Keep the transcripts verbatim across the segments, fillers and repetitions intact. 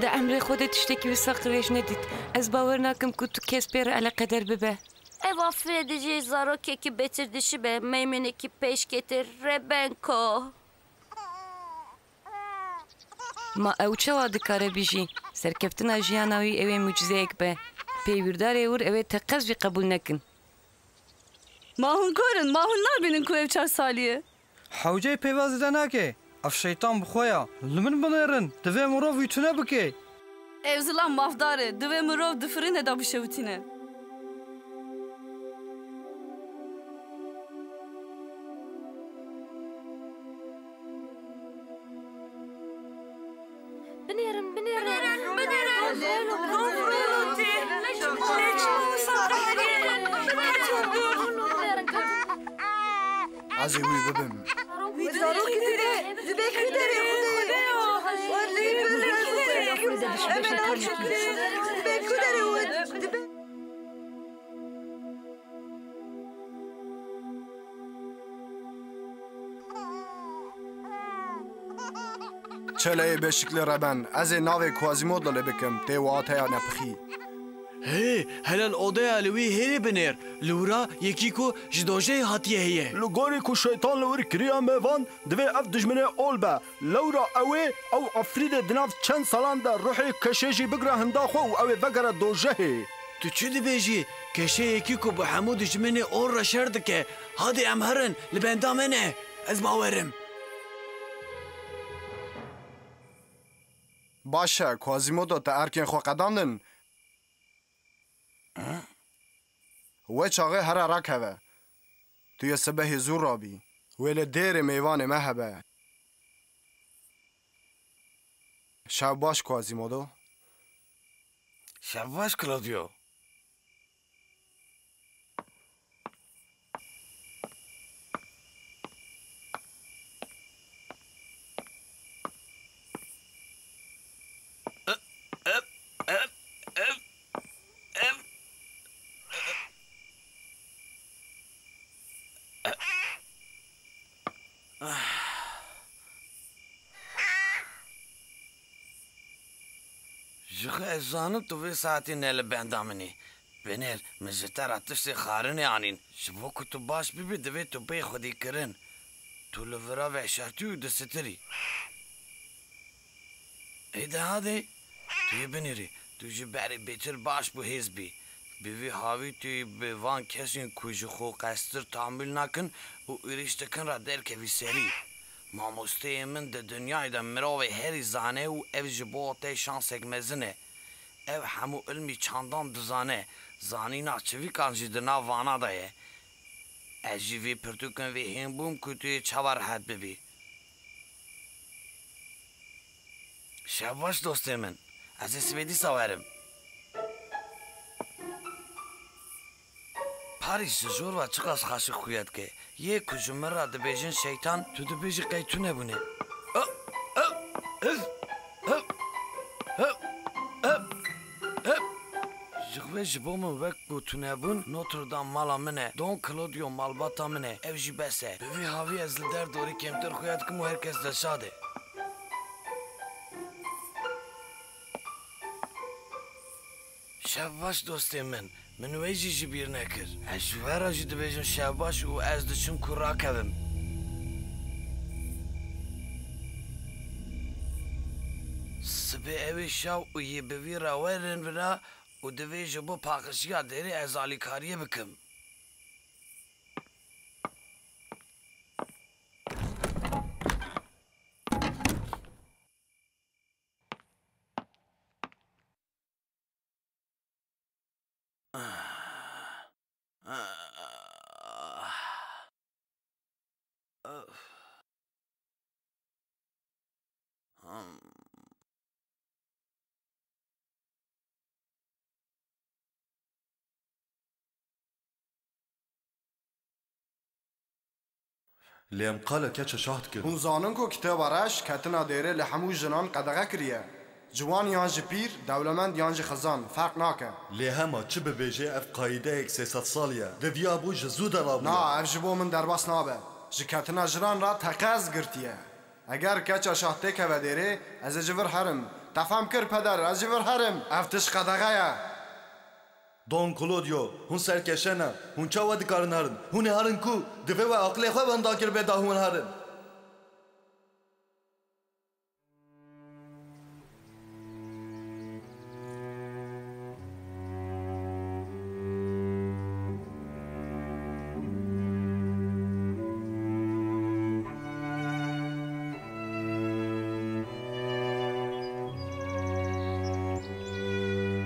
Di emrê xwe de tiştekî wisa qirêj nedît. Ez bawer nakim ku tu kes pê re eleqeder bibe. Ev afirê dijî zarokekî bêtir dişibe, meymunekî pêşketî Rebenko. Ma ew çawa dikare bijî? Serkeftina jiyana wî ew ê mucizeyek be. Pêwîrdarê wir ew ê teqez jî qebûl nekin. Ma hûn kor in, ma hûn nabînin ku ev çar salî ye? Hewceyê pêva zêde nake. Ev şeytan bi xwe ya. Li min binêrin. Divê mirov wî tune bike. Ev zilam mafdar e. Divê mirov di firîne de bişewitîne. Binêrin, binêrin, binêrin. Binêrin. Rû, rû, rû tê. Lê çima wisa qeherî? Binêrin. Ez ê wî bibim. Wî zarokî dibe, dibe kî derê Xwedê? Wellî dibe kî derê wî? Dibe. Çeleyê beşikli Reben, ez ê navê Quasimodo lê bikim, tê wateya nepixî. Hê, helen odeya li wî hêrê binêr. Li wira yekî ku ji dojeyê hatiye heye. Li gorî ku şeytan li wir kiriya mêvan, divê ev dijminê ol be. Lewra ew ê, ew efrînê di nav çend salan de ruhê keşê jî bigre hinda xwe û ew ê vegere dojehê. Tu çi dibêjî? Keşê yekî ku bi hemû dijminê ol re şer dike. Hadê em herin, li benda me ne. Ez bawer im. Baş e, Quasimodo, te erkên xwe qedandin? Wê çaxê here rakeve. Tu yê sibehê zû rabî. Wê li dêrê mêvanê me hebe. Şev baş, Quasimodo. Şev baş, Claudio. Ji xwe ez zanim tu vê saetê ne li benda min î. Binêr, min ji te re tiştê xwarinê anîn. Ji bo ku tu baş bibî, divê tu bêyî xwedîkirin. Tu li vira veşartî û disitirî. Ê de hadê, tu yê binêrî. Tu ji berê bêtir baş bû hêz bî. Bi vî hawî tu yê bi van kesên ku ji xwe qestir tahamûl nakin û êrîş dikin re derkevî serî. Mamosteyê min di dinyayê de mirovê herî zane û ev ji bo te şansek mezin e. Ev hemû ilmî çandan dizane, zanîna çivîkan jî di nav vana de ye. Ez jî vê pirtûkan vê hîn bûm ku tu yê çawa rehet bibî. Şev baş dostê min. Ez ê sibê dîsa werim. Parîs ji jor ve çiqas xaşik xuya dike. Yê ku ji min re dibêjin şeytan, tu dibêjî qey tune bûne. Ji xwe ji bo min wek ku tunebûn Notre Dame mala min e. Don Claudio malbata min e. Ev jî bes e. Bi vî havî ez li der dorî kêmtir xuya dikim û her kes dilşad e. Şev baş dostê min. Min wê jî ji bîr nekir. Ez ji we re jî dibêjim şev baş û ez diçim ku rakevim. Sibê ew ê şev û yê bi vî re werin vira û divê ji bo paqijîya dêrê ez alîkariyê bikim. Lê em qala keça şah dikin. Hûn zanin ku Kitêba Reş ketina dêrê li hemû jinan qedexe kiriye. Ciwan yan jî pîr, dewlemend yan jî xizan, ferq nake. Lê hema çi bibêje, ev qayîdeyek sê sed salî ye. Di viya bû ji zû de rabûye. Na, ev ji bo min derbas nabe. Ji ketina jinan re teqez girtiye. Eger keça şah têkeve dêrê, ez ê ji vir herim. Te fam kir peder, ez jî vir herim. Ev tişt qedexe ye. Don Claudio, hûn serkeşe ne. Hûn çawa dikarin herin? Hûn ê herin ku? Divê we aqilê xwe wenda kiribê da hûn herin.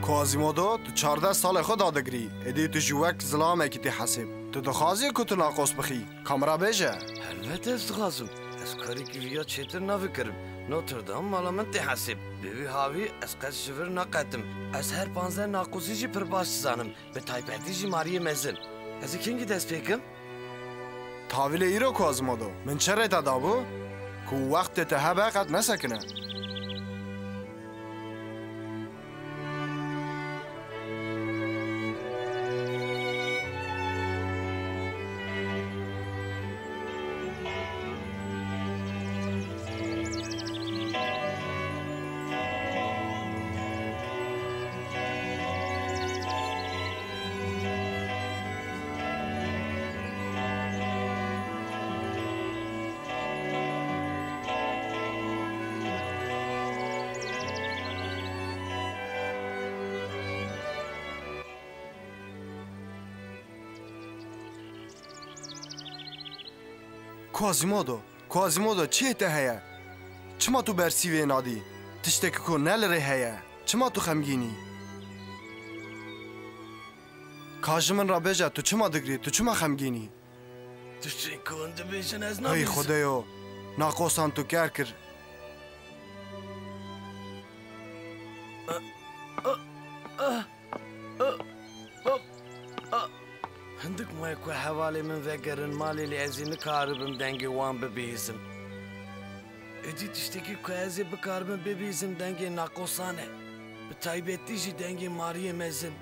Quasimodo, tu çardeh salê xwe dadigirî, êdî tu jî wek zilamekî tê hesêb. Tu dixwazî ku tu naqos bixî? Ka min re bêje. Helbet ez dixwazim. Ez karekî viya çêtir nafikirim. Notre Dame mala min tê hesêb. Bi vî hawî ez qet ji vir naqetim. Ez her panzdeh naqosî jî pir baş dizanim. Bi taybetî jî Mariyê Mezin. Ez ê kengî dest pê kim? Tahvîlê îro Quasimodo. Min çi rê te dabû? Ku wextê te hebe qet nesekine. Quasimodo, Quasimodo, çi yê te heye? Çima tu bersîvê nadî? Tiştekî ku ne li rê heye. Çima tu xemgîn î? Ka ji min re bêje, tu çima digirî, tu çima xemgîn î? Tiştên ku hûn dibêjin ez nabîsim. Hey Xwedêyo, naqosan tu ker kir. Hindik maye ku hevalê min vegerin malê, lê ez ê nikaribim dengê wan bibihîzim. Êdî tiştekî ku ez ê bikaribim bibihîzim dengê naqosan e. Bi taybetî jî dengê Mariyê Mezin.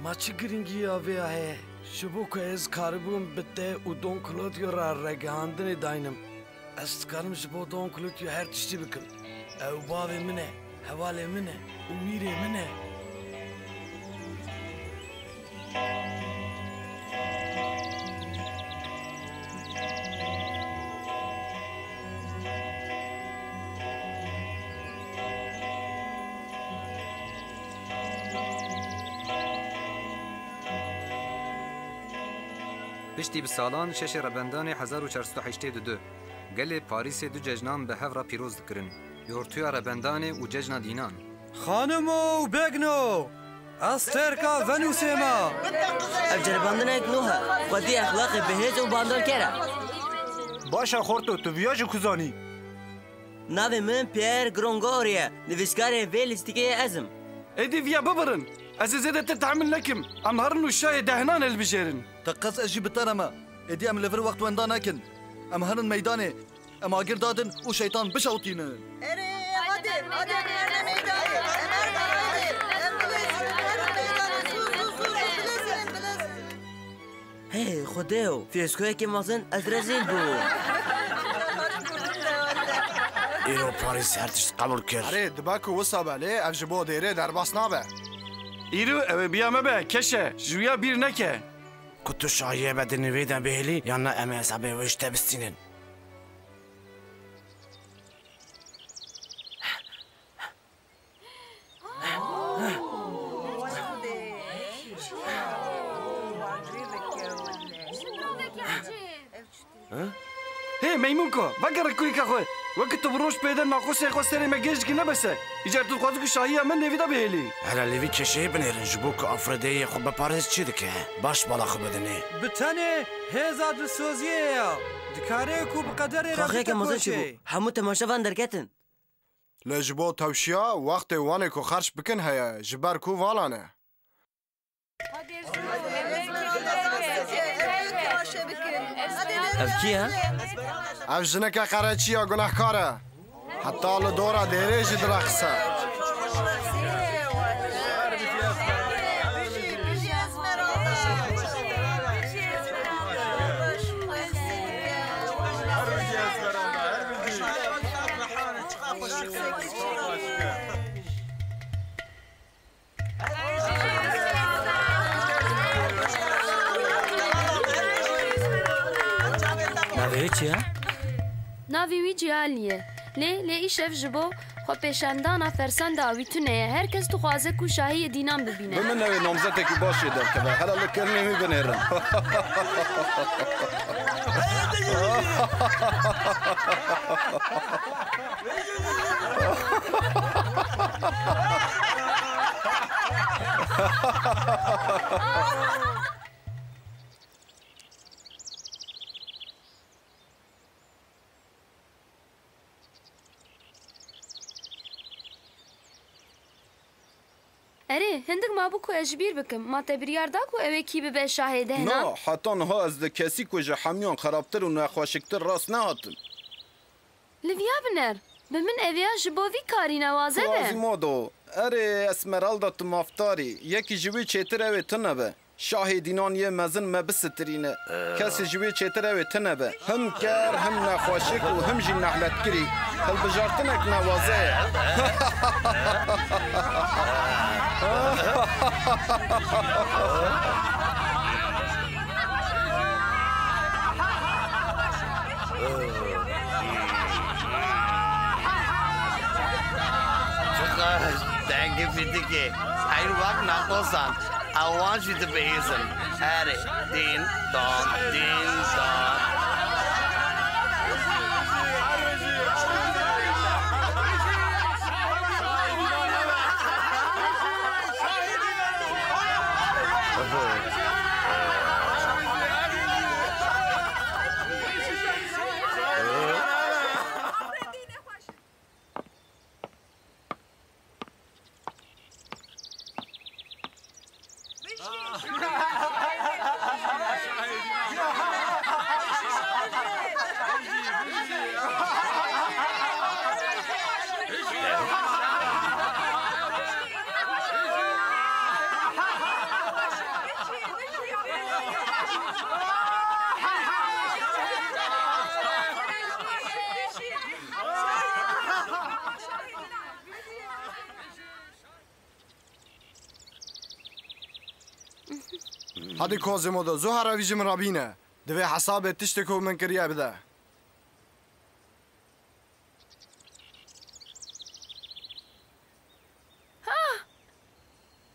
Ma çi giringî ya vê ya heye? Ji bo ku ez karibûm bi te û Don Claudio re ragihandinê daynim. Ez dikarim ji bo Don Claudio her tiştî bikim. Ew bavê min e, hevalê min e û mîrê min e. Piştî bi salan, şeşê Rebendanê hezar û çar sed û heştê û du, gelê Parîsê du cejnan bi hev re pîroz dikirin, Yortuya Rebendanê û Cejna Dînan. Xanimo û begno, ez terka Venûsê me. Ev ceribandinek nû e, xwedî exlaqê bihêz û bandorker e. Baş e Xorto, tu viya ji ku zanî? Navê min Pierre Grongori ye. Nivîskarê vê lîstikê ez im. Êdî viya bibirin. Ez ê zêde te tehmil nekim. Em herin û şayê dehinan hilbijêrin. Teqez ez jî bi te re me. Êdî em li vir wext wenda nekin. Em herin meydanê. Em agir dadin û şeytan bişewtînin. Erê, hadi, hadi, herin meydanê. Em herin meydanê. Em bilez, herin meydanê. Zû, zû, zû, zû, bilez, bilez. Hey, Xwedêyo, fîyeskoyekê mezin, ez rezîl bûm. Îro Parîs her tişt qebûl kir. Erê, dibe ku wisa be, lê ev ji bo dêrê derbas nabe. Îro ew ê biya me be, keşe, ji wîya bîr neke. Ku tu şahiyê be di nivê de bihêlî, yan na em ê hesabê wê ji te bistînin. Hê Meymûnko, vegere kûyika xwe. Weke tu bi roj pê de naqosên xwe serê me gêj dikî ne bes e. Îcar tu dixwazî ku şahiya me nêvî de bihêlî. Hele lêvî keşeyê binêrin ji bo ku afredeyê xwe bi Parîs çi dike. Baş bala xwe bidinê. Bi tenê hêza dilsoziyê ya. Dikare ku bi qederê re bitekoşê. Hemû temaşevan derketin. Lê ji bo tewşiya wextê wanê ku xerç bikin heye, ji ber ku vala ne. Ev kî ye? Ev jineke qereçî ya gunehkar e. Heta li dora dêrê jî direqise. Navê wê çi ye? Navê wî Cihanî ye. Lê, lê îşev ji bo xwepêşandana fersenda wî tune ye. Her kes dixwaze ku şahiyê dînan bibîne. Bi min ew ê namzetekî baş ê derkeve. Hela li kirnê wî binêrin. Erê, hindik mabû ku ez ji bîr bikim. Ma te biryar da ku ew ê kî bibe şahê dehna? Na, heta niha ez li kesî ku ji hemiyan xerabtir û nexweşiktir rast nehatim. Li viya biner. Bi min eviya ji bo vî karî ne waze be. Quasimodo, erê Esmeralda, tu mafdar î. Yekî ji wî çêtir ew ê tune be. Şahê dînan yê mezin me bisitirîne. Kesê ji wê çêtir ew ê tune be. Him ker, him nexweşik û him jî nehletkirî. Hilbijartinek newaze ye. Çiqas dengê fîtikê. Heyr wek naqosan. Ewan jî dibihîzin. Erê, dîn, dan, dîn, dan. Hadi Quasimodo, zû here wî ji min re bîne. Divê hesabê tiştê ku min kiriye bide. Ha!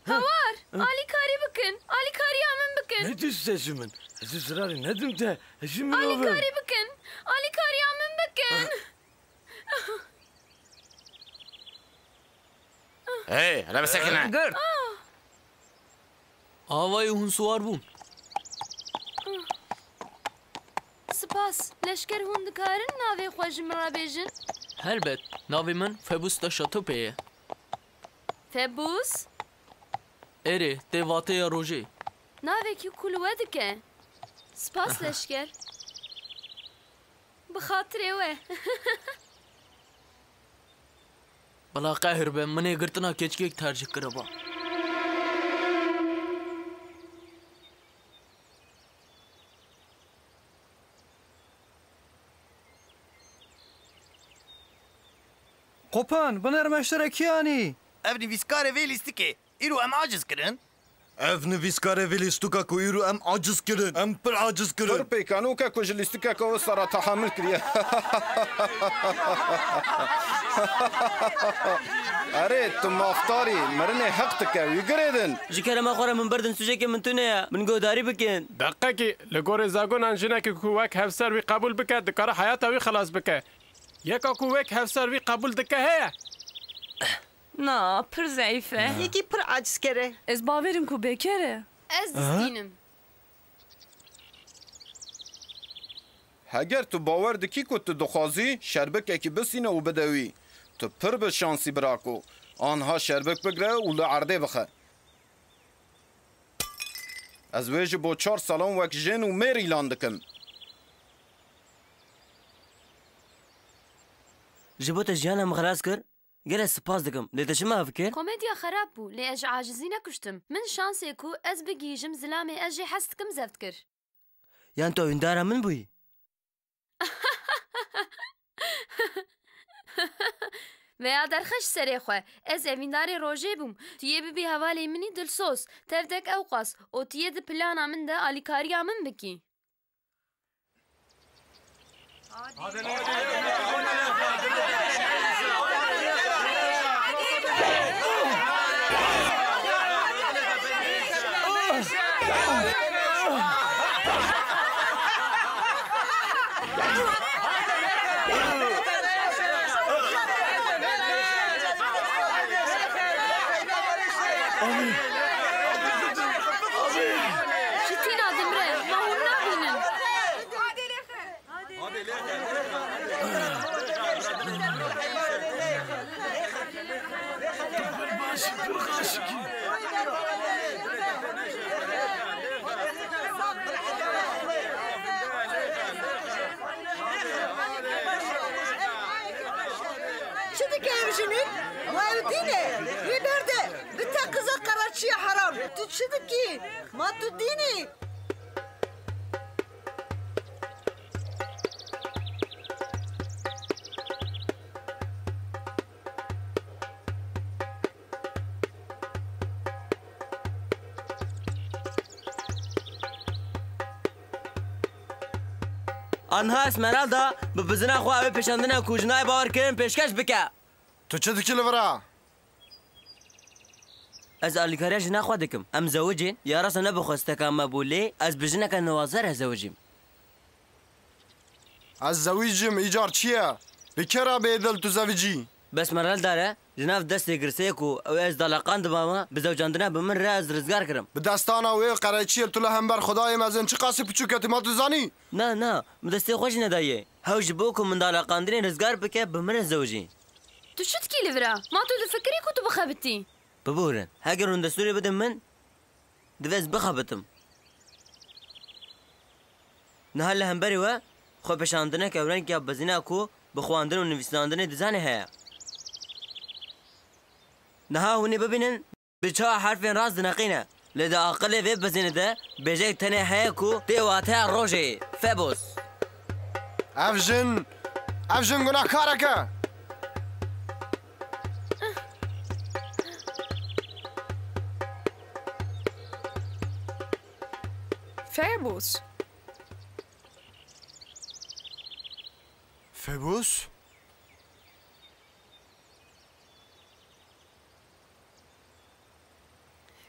Hawar! Alîkarî bikin! Alîkariya min bikin! Ne dişte ji min? Ez ê zirarê nedim te. Ji min Alîkarî bikin! Alîkariya min bikin! Hey, hele bisekine. Girt. Avayê hûn siwar bûn. Spas. Leşker, hûn dikarin navê xwe ji min re bêjin? Helbet. Navê min Febus de Şatopê ye. Febus? Erê, tê vateya rojê. Navekî ku li we dike. Spas leşker. Bi xatirê we. Bila qehir be, min ê girtina keçikek tercih kiriba. Qopan, binêr me ji te re kî anî? Ev nivîskarê vê lîstikê. Îro em aciz kirin. Ev nivîskar e vê lîstuka ku îro em aciz kirin. Em pir aciz kirin. Pir pêkanok e ku ji lîstikeke wisa re tehamil kiriye. Erê, tu mafdar î, mirinê heq dike, wî girêdin. Ji kerema xwe re min berdin, sûcekê min tune ye. Min guhdarî bikin. Deqekî, li gorî zagonan jinekê ku wek hevser wî qebûl bike, dikare heyata wî xelas bike. Yeka ku wek hevser wî qebûl dike heye? Na, pir zeîf e. Yekî pir acizker e. Ez bawer im ku bêker e. Ez distînim. Heger tu bawer dikî ku tu dixwazî şerbikekî bisîne û bide wî, tu pir bi şansî birako. Anha şerbik bigre û li erdê bixe. Ez wê ji bo çar salan wek jin û mêr îlan dikim. Ji bo te jiyana min xelas kir. Gelek spas dikim. Lê te çima ev kir? Komedya xerab bû, lê ez ji acizî nekuştim. Min şansê ku ez bigihîjim zilamê ez jê hez dikim zeft kir. Yan tu ewîndara min bûyî? Veya derxist serê xwe. Ez evîndarê rojê bûm. Tu yê bibî hevalê min î dilsoz. Tevdek ewqas. Û tu yê di plana min de alîkariya min bikî. Ji tîna dimre, ma hûn nabînin. Çi dike ev jinik? Ma ew dîn e? Wî berde. Bi te qiza qereçiya heram. Tu çi dikî? Ma tu dîn î? Anha Esmeralda bi bizina xwe ew ê pêşandina ku ji nayê bawer kirin pêşkeş bike. Tu çi dikî li vir a? Ez alîkariya jina xwe dikim. Em zewicîn, ya rast e ne bi xwesteka me bû, lê ez bi jineke niwaze re zewicîm. Ez zewicîm, îcar çi ye? Bi kê re bêdil tu zewicî? Bes me rel dare, ji nav destê girseyê ku ew ê ez daleqandibama, bi zewicandina bi min re ez rizgar kirim. Bi destana wê qereçiyê tu li hember Xwedayê mezin çiqasî piçûk e, tu ma tu zanî? Na, na, min destê xwe jî nedayê. Hew ji bo ku min daleqandinê rizgar bike, bi min re zewicî. Tu çi dikî li vir a? Ma tu difikirî ku tu bixebitî? Biborin, heger hûn destûrê bidin min, divê ez bixebitim. Niha li hemberî we, xwepêşandinek ew reng ya bizîna ku bi xwendin û nivîsandinê dizane heye. Niha hûn ê bibînin, bi çawa herfên rast dineqîne. Lê di aqilê vê bizînê de bêjek tenê heye ku tê wateya rojê, Febos. Ev jin, ev jin gunekarek e. Febos. Febos?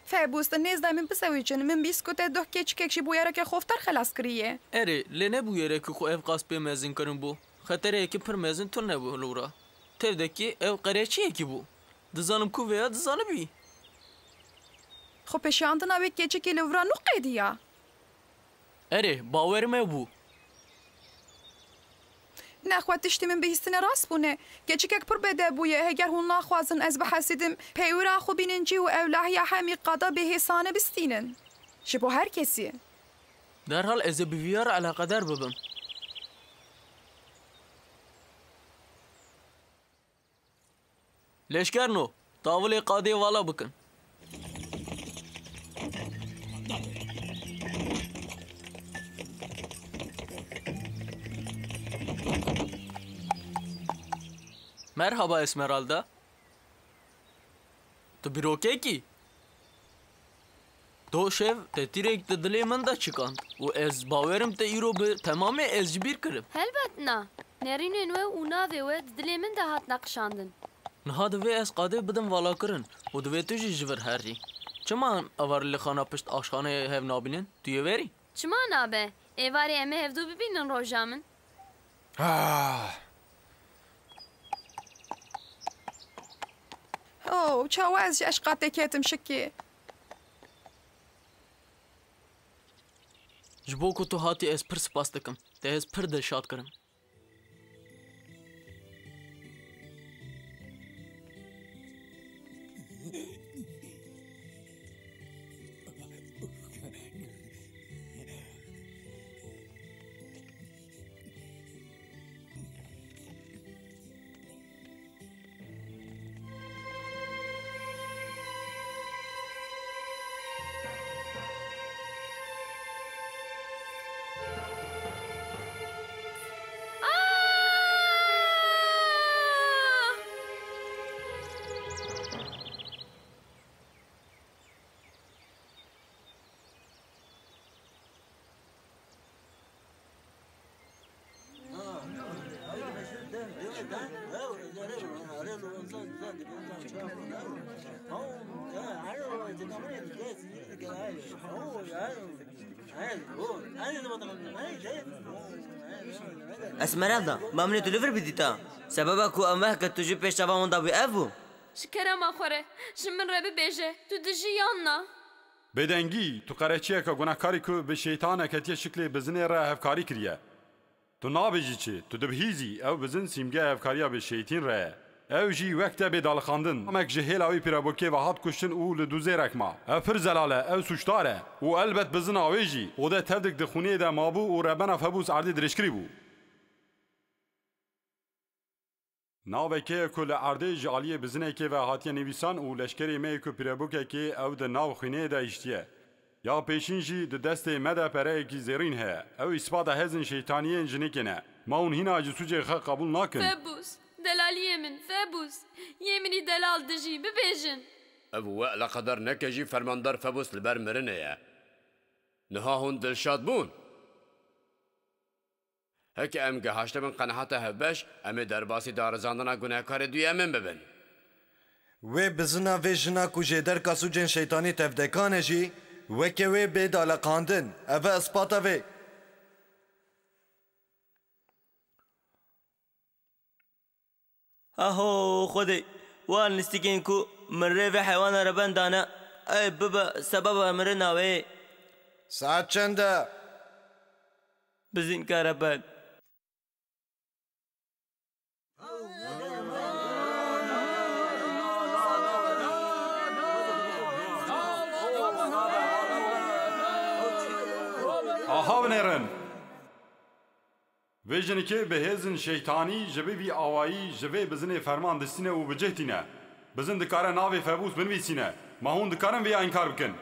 Febûs, di nêz de min bizewicin. Min bîst ku te doh keçikek ji bûyereke xoftar xelas kiriye. Erê, lê ne bûyereke ku ev qas pê mezin kirin bû. Xetereyeke pir mezin tune bû li wira. Tevdekî ew qereçiyekî bû. Dizanim ku vêya dizanibî. Xwe pêşiyandina wê keçikê li wira nû qediya. Erê, bawer me bû. Nexwe tiştê min bihîstine rast bûne. Keçikek pir bêdeb bûye. Heger hûn naxwazin ez bihesîdim, peywira xwe bînin cî û ew lahiya hemî qada bêhêsane bistînin. Ji bo her kesî. Derhal ez ê bi vîya re eleqedar bibim. Leşkerno, tavilê qadê vala bikin. Merhaba Esmeralda. Tu birokekî? Do şev te tîrek di dilê min de çikand û ez bawerim te îro bi temamê ez ji bîr kirim. Helbet na. Nerînên we û navê we di dilê min de hat neqişandin. Niha divê ez qadê bidim valakirin û divê tu jî ji vir herî. Çima em êvarî li xana pişt aşxaneyê hev nabînin? Tu yê werî? Çima nabe? Êvarê em ê hevdû bibînin roja min. Ah! Oh, çawa ez ji eşqa te ketim şikê? Ji bo ku tu hatî ez pir spas dikim. Te ez pir dilşad kirim. Esmeralda, ma min ê tu li vir bidîta? Sebeba ku em mehke tu ji pêş çavan wan dabû ev bû. Ji kerema xwe re, ji min re bibêje, tu dijî yan na? Bêdengî, tu qereçiyeke gunehkarî ku bi şeytan neketiye şiklê bizinê re hevkarî kiriye. Tu nabêjî çi, tu dibihîzî, ew bizin sîmgeya hevkariya bi şeytîn re ye. Ew jî wek te bê daliqandin. Amek ji hêla wî pîrebokê ve hat kuştin û li dûzêrek ma. Ev pir zelal e, ew sûcdar e. Û elbet bizina wê jî. Ode tevdik di xwînê de mabû û rebena Febûs erdê dirêjkirî bû. Navekê ye ku li erdê ji aliyê bizinekê ve hatiye nivîsan û leşkerê me yê ku pîrebûkekê ew di nav xwînê de hiştiye. Ya pêşîn jî di destê me de pereyekî zêrîn heye. Ew îspata hezin şeytaniyên jinikê ne. Ma hûn hîna jî sûcê xwe qebûl nakin. Febûs, delaliyê min, Febûs. Yê min î delal dijî, bibêjin. Ev we eleqedar neke jî fermandar Febûs li ber mirinê ye. Niha hûn dilşad bûn. Heke em gihaştibin qenehata hevbeş, em ê derbasî darizandina gunehkarê duyemên bibin. Wê bizina vê jina ku jêderka sûcên şeytanî tevdekan e jî, weke wê bê daliqandin. Ev e ispata vê. Aho Xwedê, wan lîstikên ku min rê vê heywana reben dane, ey bibe sebeba mirina wê. Saet çend e? Bizînka reben. Aha binêrin. Vê jinikê bi hêzin şeytanî ji bi vî awayî ji vê bizinê ferman distîne û bi cih tîne. Bizin dikare navê Febûs binivîsîne. Ma hûn dikarin vêya înkar bikin?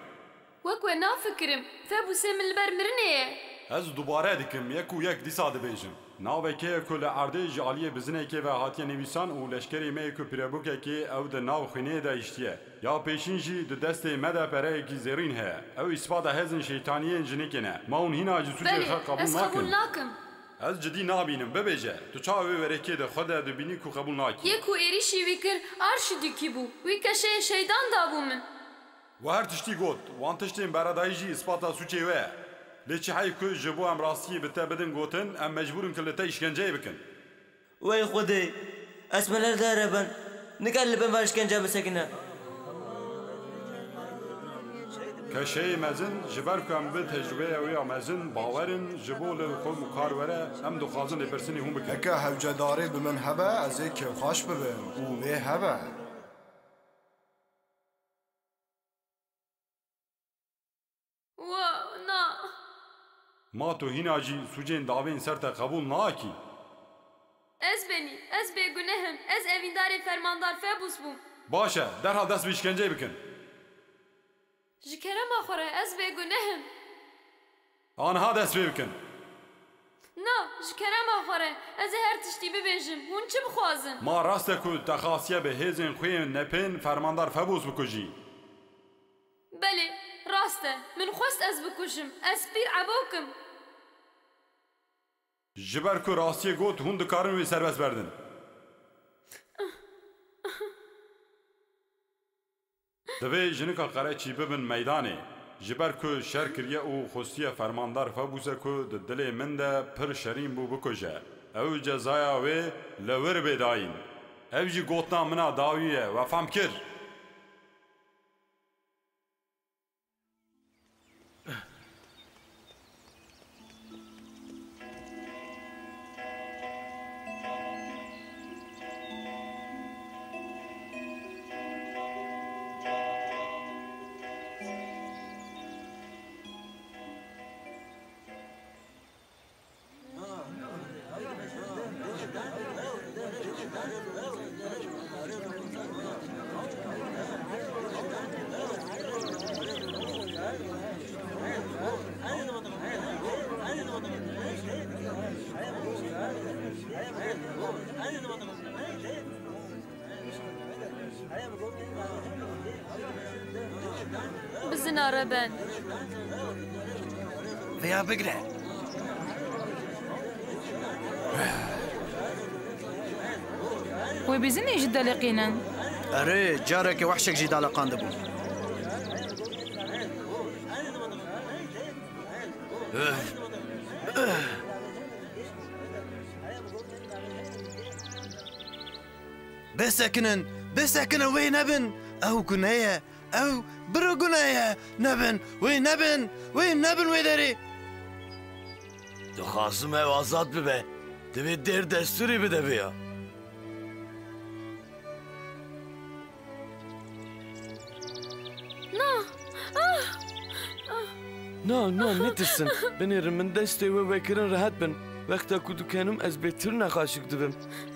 Wek we nafikirim. Febûsê min li ber mirinê ye. Ez dubare dikim, yek û yek dîsa dibêjim. Navekê ye ku li erdê ji aliyê bizinekê ve hatiye nivîsan û leşkerê me yê ku pîrebûkekê ew di nav xwînê de hiştiye. Ya pêşîn jî di destê me de pereyekî zêrîn heye. Ew îspata hezin şeytaniyên jinikê ne. Ma hûn hîna jî sûcê Belê, xwe qebûl ez qebûl nakin. nakim. Ez cidî nabînim. Bibêje, tu çawa wê werekê de xwe de dibînî ku qebûl nakî? Yê ku êrîşî wî kir, arşîdîkî bû. Wî keşeyê şeytan dabû min. We her tiştî got. Wan tiştên beredayî jî îspata sûcê we ye. Lê çi heyf ku ji bo em rastiyê bi te bidin gotin, em mecbûr in ku li te îşkenceyê bikin. Wey Xwedê, Esmeralda reben, nikare li bin van îşkenca bisekine. Keşeyê mezin, ji ber ku em bi tecrûbeya wê ya mezin bawer in, ji bo li xwe mukar were, em dixwazin lêpirsînê hûn bikin. Heke hewcedarê bi min hebe, ez ê kêfxweş bibim û wê hebe. Wa, na. Ma tu hîna jî sûcên davên ser te qebûl nakî? Ez benî, ez bêguneh im, ez evîndarê fermandar Febûs bûm. Baş e, derhal dest bi îşkenceyê bikin. Ji kerema xwe re, ez bêguneh im. Aniha dest pê bikin. Na, ji kerema xwe re, ez ê her tiştî bibêjim. Hûn çi bixwazin? Ma rast e ku te xastiye bi hêzên xwe yên nepên fermandar Febûs bikujî? Belê, rast e. Min xwest ez bikujim. Ez pîr ebok im. Ji ber ku rastiyê got, hûn dikarin wê serbest berdin. Divê jinika qereçî bibin meydanê. Ji ber ku şer kiriye û xustiye fermandar Febûse ku di dilê min de pir şerîn bû bikuje. Ew cezaya wê li wir bê dayîn. Ev jî gotina min a dawî ye, we fehm kir? Bizina reben. Vêya bigre. Wê bizinê jî deleqînin. Erê, carekê wehşek jî daleqandibû. Bisekinin, bisekinin, wê nebin. Ew gune ye. Ew bira gune ye. Nebin, wê nebin. Wê nebin wê derê. Dixwazim ew azad bibe. Divê dêr destûrê bide vêya. Na! Ah! Ah! Na, na, netirsin. Binêrin, min destê we vekirin, rehet bin. Wexta ku dikenim, ez bêtir nexweşik dibim.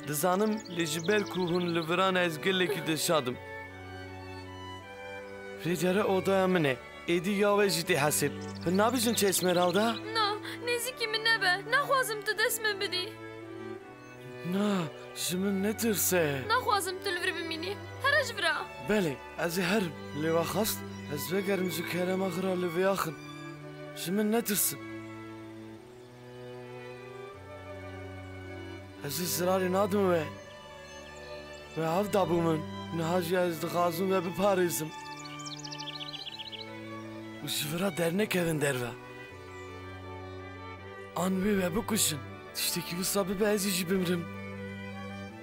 Dizanim, lê ji ber ku hûn li vira ne, ez gelekî dilşad im. Vê care odaya min e. Êdî ya we jî tê hesêb. Hûn nabêjin çi, Esmeralda? Na, nêzîkî min nebe. Naxwazim tu dest min bidî. Na, ji min netirse. Naxwazim tu li vir bimînî. Here ji vira. Belê, ez ê herim. Lê we xwest ez vegerim ji kerema xwe re li vê axin. Ji min netirsin. Ez ê zirarê nadim we. We ev dabû min. Niha jî ez dixwazim we biparêzim. Û ji vira dernekevin derve. An wê we bikuşin. Tiştekî wisa bibe, ez ê jî bimrim.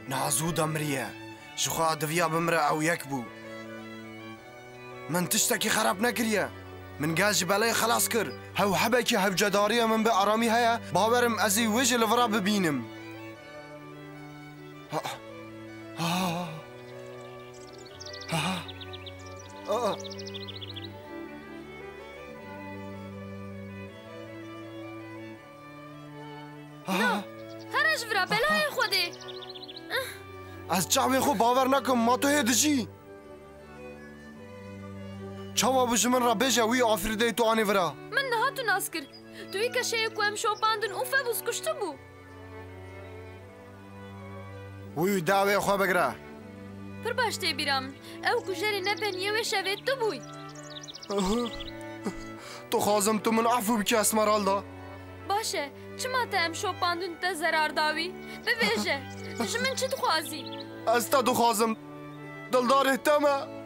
Niha zû de miriye. Ji xwe diviya bimire, ew yek bû. Min tiştekî xerab nekiriye. Min gel ji belayê xelas kir. Hew hebekî hewcedariya min bi aramî heye, bawerim ez ê wê jî li vira bibînim. Ha. Ha. Ha. Aa. Ha. Here ji vira, belayê Xwedê. Ez çavê xwe bawer nakim, ma tu hê dijî? Çawa bû, ji min re bêje, wî afirîdeyê tu anî vira? Min niha tu nas kir. Tu wî keşeyê ku em şopandin û Febûs kuştibû. Wî dawê xwe bigire. Pir baş tê bîra min. Ew kujerê nepeniyê wê şevê tu bûyî. Dixwazim tu min efû bikî, Esmeralda. Baş e, çima te em şopandin, te zerar da wî? Bibêje, tu ji min çi dixwazî? Ez te dixwazim. Dildarê te me.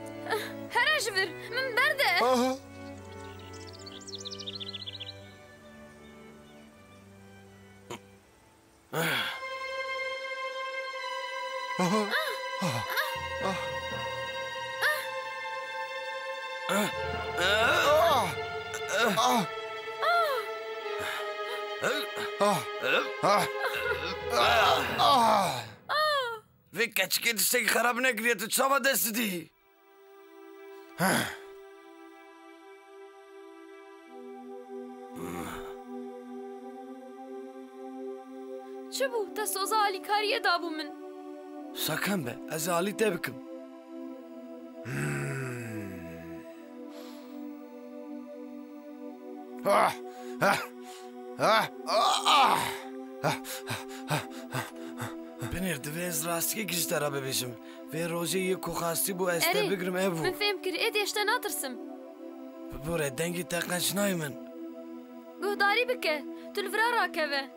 Here ji vir, min berde. Aha. Vê keçikê tiştekî xerab nekiriye, tu çawa dest didî? Çi bû? Te soza alîkariyê dabû min. Sakin be, ez ê alî te bikim. Ah! Ah! Ah! Ah! Ah! Binêr, divê ez rastiyekî ji te re bibêjim. Vê rojê yê ku xwestî bû ez te Erê, bigrim, ev bû. Min fêm kir, êdî ez te natirsim. Bibore, dengê te qenc nayê min. Guhdarî bike, tu li vira rakeve.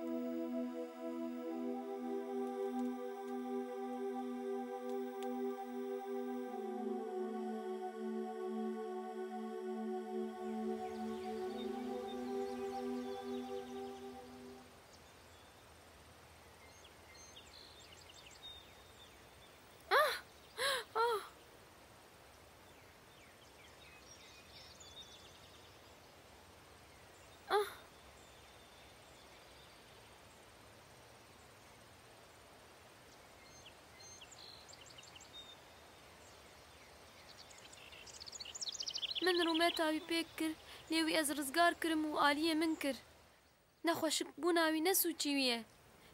Ah! Ah! Ah! Min rûmeta wî pêk kir, lê wî ez rizgar kirim û aliyê min kir. Nexweşikbûna wî ne sûcî wî ye.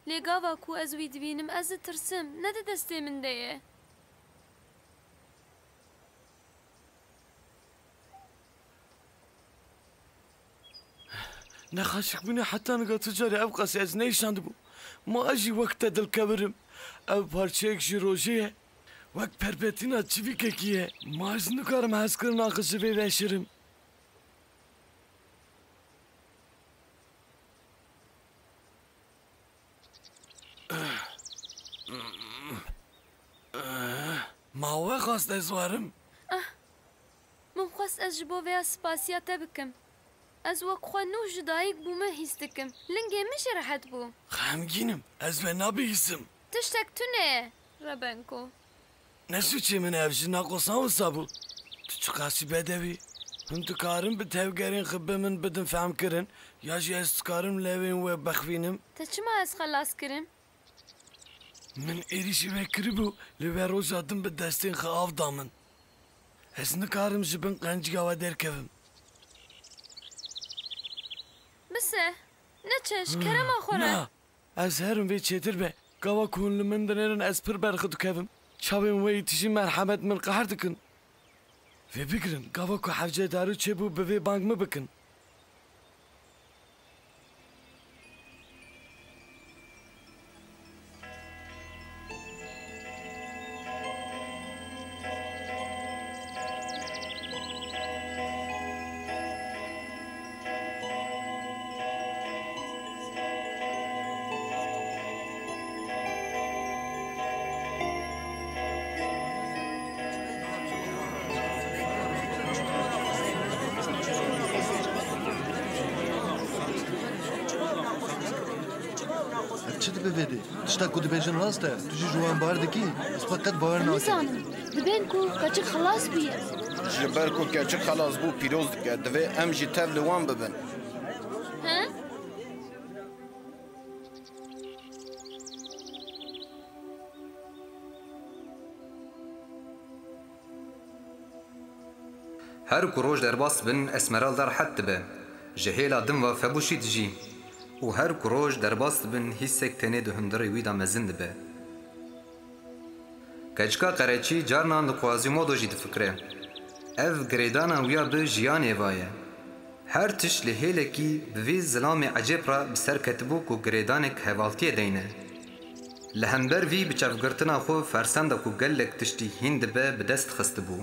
Lê gava ku ez wî dibînim, ez ditirsim, ne di destê min de ye. Nexweşikbûnê heta niha tu carê ev qasî ez neyşandibûm. Ma ez jî wek te dilkevir im. Ev parçeyek ji rojê ye. Wek perpetîna çivîkekî ye. Ma ez nikarim hezkirina xwe ji vê veşirim. Ma we xwest ez werim? Min xwest ez ji bo vêya spasiya te bikim. Ez wek xwe nû ji dayik bûme hîs dikim. Lingê min jî rehet bû. Xemgîn im. Ez we nabihîsim. Tiştek tune ye, Rebenko. Ne sûcê min e, ev jin nakosan wisa bû. Tu çiqasî bedew î. Hûn dikarin bi tevgerên xwe bi min bidin fehmkirin, ya jî ez dikarim lewên we bixwînim? Te çima ez xelas kirim? Min êrîşî we kiribû, lê we roja din bi destên xwe av da min. Ez nikarim ji bin qenciya we derkevim. Bise, neçe, ji kerema xwe re. Na, ez herim vê çêtir be. Gava ku hûn li min dinêrin, ez pir berxwe dikevim. Çavên we yî tijî merhemet min qehr dikin. Vê bigirin, gava ku hevce darû çêbû, bi vê bang min bikin. Ev çi dibe vê dê? Tişta ku dibêjin rast e. Tu jî ji wan bawer dikî? Ez xwe qet bawer nakim. Nizanim. Dibên ku keçik xelas bûye. Ji ber ku keçik xelas bû, pîroz dike. Divê em jî tev li wan bibin. He? Her ku roj derbas dibin, Esmeralda rehet dibe. Ji hêla din ve Febûşî dijî. Û her ku roj derbas dibin, hîsek tenê di hundirê wî de mezin dibe. Keçika qereçî carnan li Quasimodo jî difikire. Ev girêdana wî ya bi jiyanê ve ye. Her tişt li hêlekî bi vî zilamê ecêb re bi ser ketibû ku girêdanek hevaltiyê deyne. Li hember vî bi çavgirtina xwe fersenda ku gelek tiştî hîn dibe bi dest xistibû.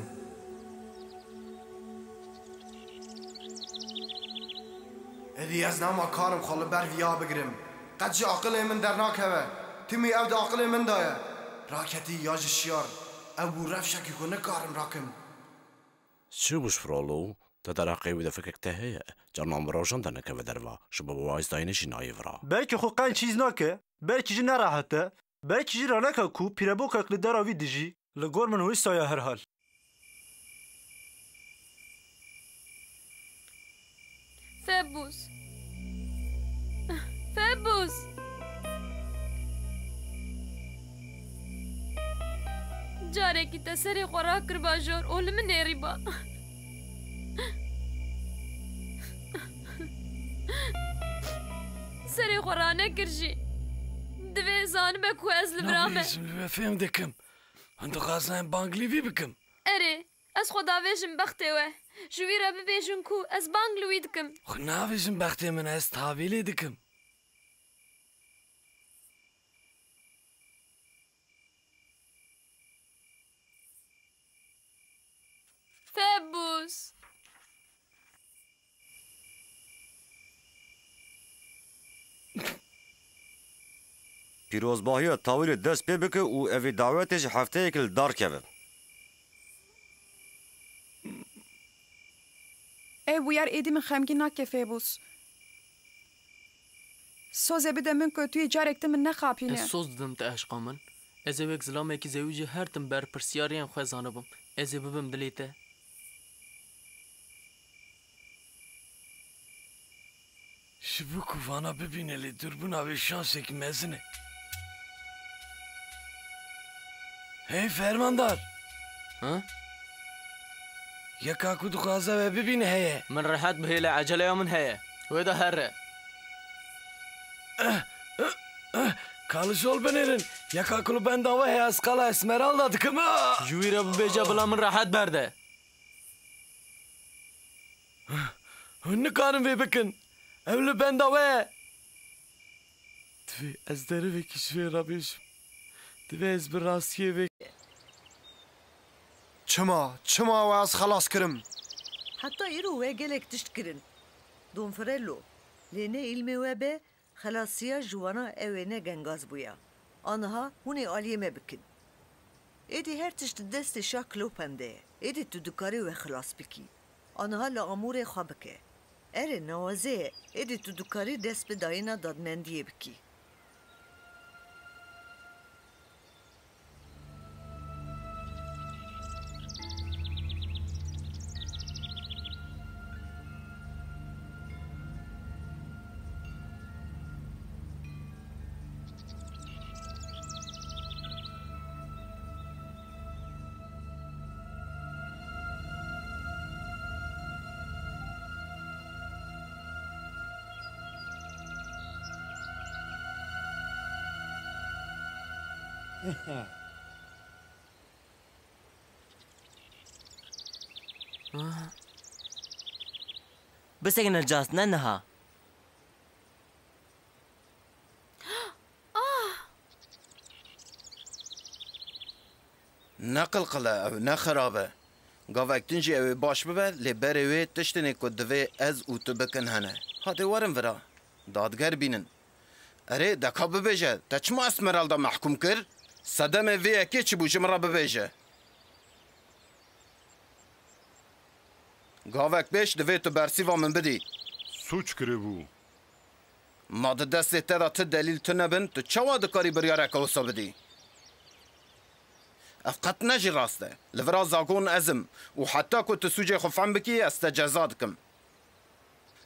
Êdî ez nema karim xwe li ber viya bigirim. Qet ji aqilê min dernakeve. Timî ev di aqilê min de ye. Raketî ya jî şiyar. Ew bû rewşekî ku nikarim rakim. Çi bû ji Frollo? Te derheqê wî de fikek te heye? Carnan bi rojan dernekeve derva. Ji bo wayîz dayînê jî nayê vira. Belkî xwe qenc hîs nake. Belkî jî nerehet e. Belkî jî raneke ku pîrebokek li dera wî dijî. Li gor min wisa ye herhal. Febûs. Febûs. Carekî te serê xwe rakiriba jor û li min nêrîba. Serê xwe ranekir jî. Divê zanibe ku ez li vira me. Nabêjim, li we fêm dikim. Hûn dixwazin em bang li vî bikim? Erê, ez xwe davêjim bextê we. Ji wî re bibêjin ku ez bang li wî dikim. Xwe navêjim bextê min, ez tavî lê dikim. Febûs. Pîrozbahiya tawîlê dest pê bike û evê dawetê ji hefteyekê li dar keve. Ev bûyer êdî min xemgîn nake Fêbûs. Sozê bide min ku tu yê carek din min nexapîne. Ez soz didim te eşqa min. Ez ê wek zilamekî zewicî her tim berpirsiyariyên xwe zanibim. Ez ê bibim dilê te. Ji bo ku vana bibîne lê dûrbûna wê şansek mezin e. Hey fermandar! Ha? Yeka ku dixwaze we bibîne heye. Min rehet bihêle, eceleya min heye. Wê de here. Ka li jol binêrin. Yeka ku li benda we heye, ez qala Esmeralda dikim. Ah! Ji wî re bibêje bila min rehet berde. Hûn nikarin vê bikin. Ew li benda we ye. Divê ez derivekî ji vê re bêjim. Divê ez bi rastiyê vê. Çima, çima we ez xelas kirim? Heta îro we gelek tişt kirin, Don Frello. Lê ne îlmê we be, xelasiya ji wana ew ê ne gengaz bûya. Aniha hûn ê aliyê me bikin. Êdî her tişt di destê Şah Klopen de ye. Êdî tu dikarî we xilas bikî. Aniha li amûrê xwe bike. Erê, nawazê ye. Êdî tu dikarî dest bi dayîna dadmendiyê bikî. Bisekine Cas, ne niha. Ne qilqil e, ew ne xirab e. Gavek din jî ew ê baş bibe, lê berê wê tiştinê ku divê ez û tu bikin hene. Hadê werin vira. Dadger bînin. Erê, de ka bibêje, te çima Esmeralda mehkûm kir? Sedemê vê yekê çi bû, ji min re bibêje. Gavek pêş divê tu bersîva min bidî. Sûc kiribû. Ma di destê te de ti delîl tune bin, tu çawa dikarî biryareke wisa bidî? Ev qet ne jî rast e. Li vira zagon ez im û heta ku tu sûcê xwe fehm bikî, ez te ceza dikim.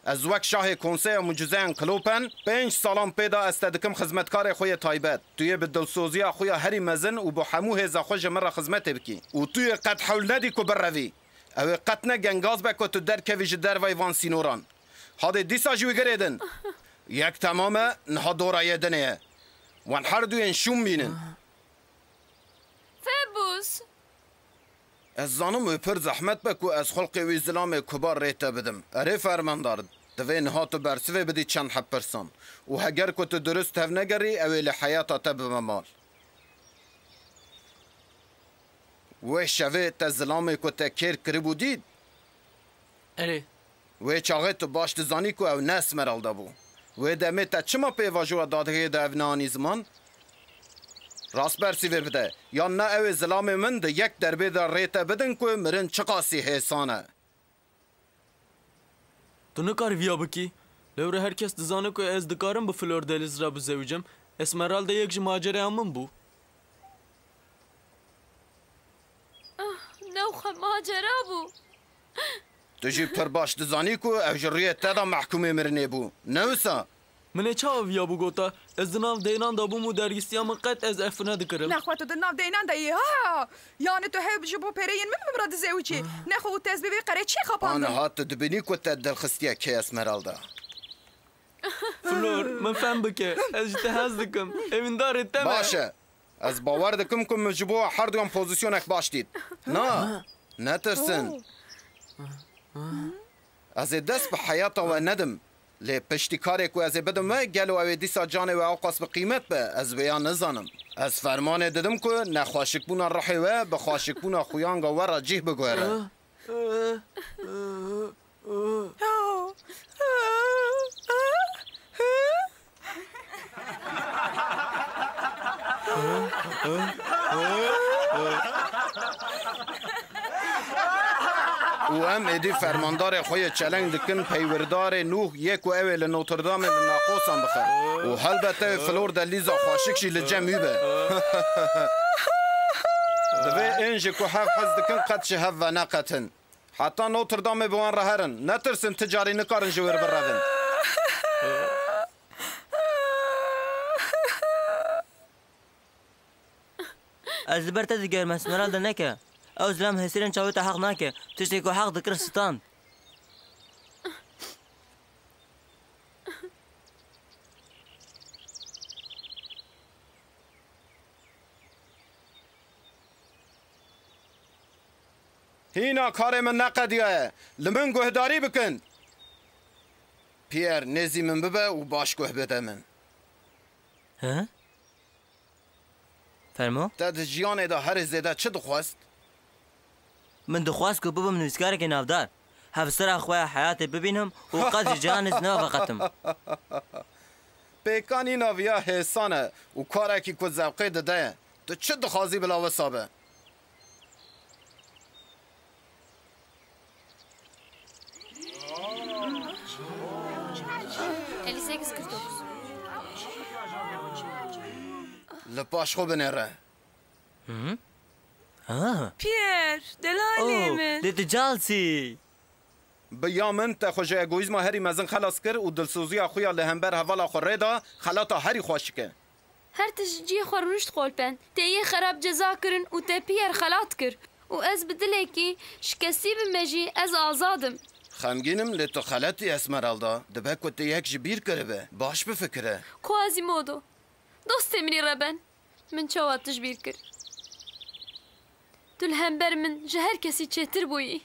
Ez wek şahê Konseya Mucizeyan Klopen, pênc salan pê de ez te dikim xizmetkarê xwe yê taybet. Tu yê bi dilsoziya xwe ya herî mezin û bi hemû hêza xwe ji min re xizmetê bikî. Û tu yê qet hewl nedî ku birevî. Ew ê qet ne gengaz be ku tu derkevî ji dervayî van sînoran. Hadê dîsa jî wî girêdin. Yek temam e, niha dora yê dinê ye. Wan her duyên şûm bînin. Febûs! Ez zanim wê pir zehmet be ku ez xulqê wî zilamê kubar rê te bidim. Erê fermandar, divê niha tu bersivê bidî çend heb pirsan. Û heger ku tu dirust tevnegerî, ew ê li heyata te bibe mal. Wê şevê te zilamê ku te kêr kiribû dît? Erê. Wê çaxê tu baş dizanî ku ew ne Esmeralda bû. Wê demê te çima pêvajoya dadgehê de ev neanî ziman? Rast bersîvê bide, yan ne ew ê zilamê min di yek derbê de rê te bidin ku mirin çiqasî hêsan e. Tu nikarî viya bikî. Lewre her kes dizane ku ez dikarim bi Flor Deliz re bizewicim. Esmeralda yek ji macereya min bû. Ah, newxe macera bû. Tu jî pir baş dizanî ku ew ji rûyê te de mehkûmê mirinê bû. Ne wisa? Min ê çawa viya bû gota? Ez di nav deynan de bûm û dergistiya min qet ez efû nedikirim. Nexwe tu di nav deynan de yî, ha! Yani tu hew ji bo pereyên min min re dizewicî? Ah. Nexwe û tez bi vê qerê çi xapandin? Aniha tu dibînî ku te dilxistiye kê Esmeralda? Flor, min fehm bike. Ez ji te hez dikim. Êvindarê te me. Baş e. Ez bawer dikim ku min ji bo herduyan pozîsyonek baş dît. Na, netirsin. Ez ê dest bi heyata we nedim. Lê piştî karê ku ez ê bidim we, gelo ew ê dîsa canê we ewqas bi qîmet be? Ez vêya nizanim. Ez fermanê didim ku nexweşikbûna ruhê we bi xweşikbûna xuyanga we re cih biguhere. Û em êdî fermandarê xwe yê çeleng dikin, peywirdarê Nûh yê ku ew ê li Notre Dameê li naqosan bixe. Û helbet ew ê Flor de Lîza xweşik jî li cem wî be. Divê ên ji ku hev hez dikin qet ji hev veneqetin. Heta Notre Dameê bi wan re herin. Netirsin, ti carî nikarin ji wir birevin. Ez li ber te digerim, Esmeralda neke. Ew zilam hêsêrên çavê te heq nake. Tiştê ku heq dikir stand. Hîna karê min neqediyaye. Li min guhdarî bikin. Pierre, nêzî min bibe û baş guh bide min. He? Fermo? Te di jiyanê de herî zêde çi dixwest? Min dixwest ku bibim nivîskarekî navdar. Hevsera xwe ya heyatê bibînim û qet ji cihanê ji nava veqetim. Pêkanîna viya hêsan e û karekî ku zewqê dide ye. Tu çi dixwazî bila wisa be? Li paş xwe binêre. Hı hı. Ha. Pierre, delalê Oh, min. Lê tu calsî. Bi ya min te xwe ji egoîzma herî mezin xelas kir û dilsoziya xwe ya li hember hevala xwe rê da, xelata herî xweşik e. Her tişt ji cihê xwe rûnişt Kolpen. Te yê xerab ceza kirin û te Pierre xelat kir. Û ez bi dilekî şikestî bime jî ez azad im. Xemgîn im, lê tu xelet î Esmeralda. Dibe ku te yek ji bîr kiribe. Baş bifikire. Quasimodo. Dostê min î reben. Min çawa tu ji bîr kir? Tu li hember min ji her kesî çêtir bûyî.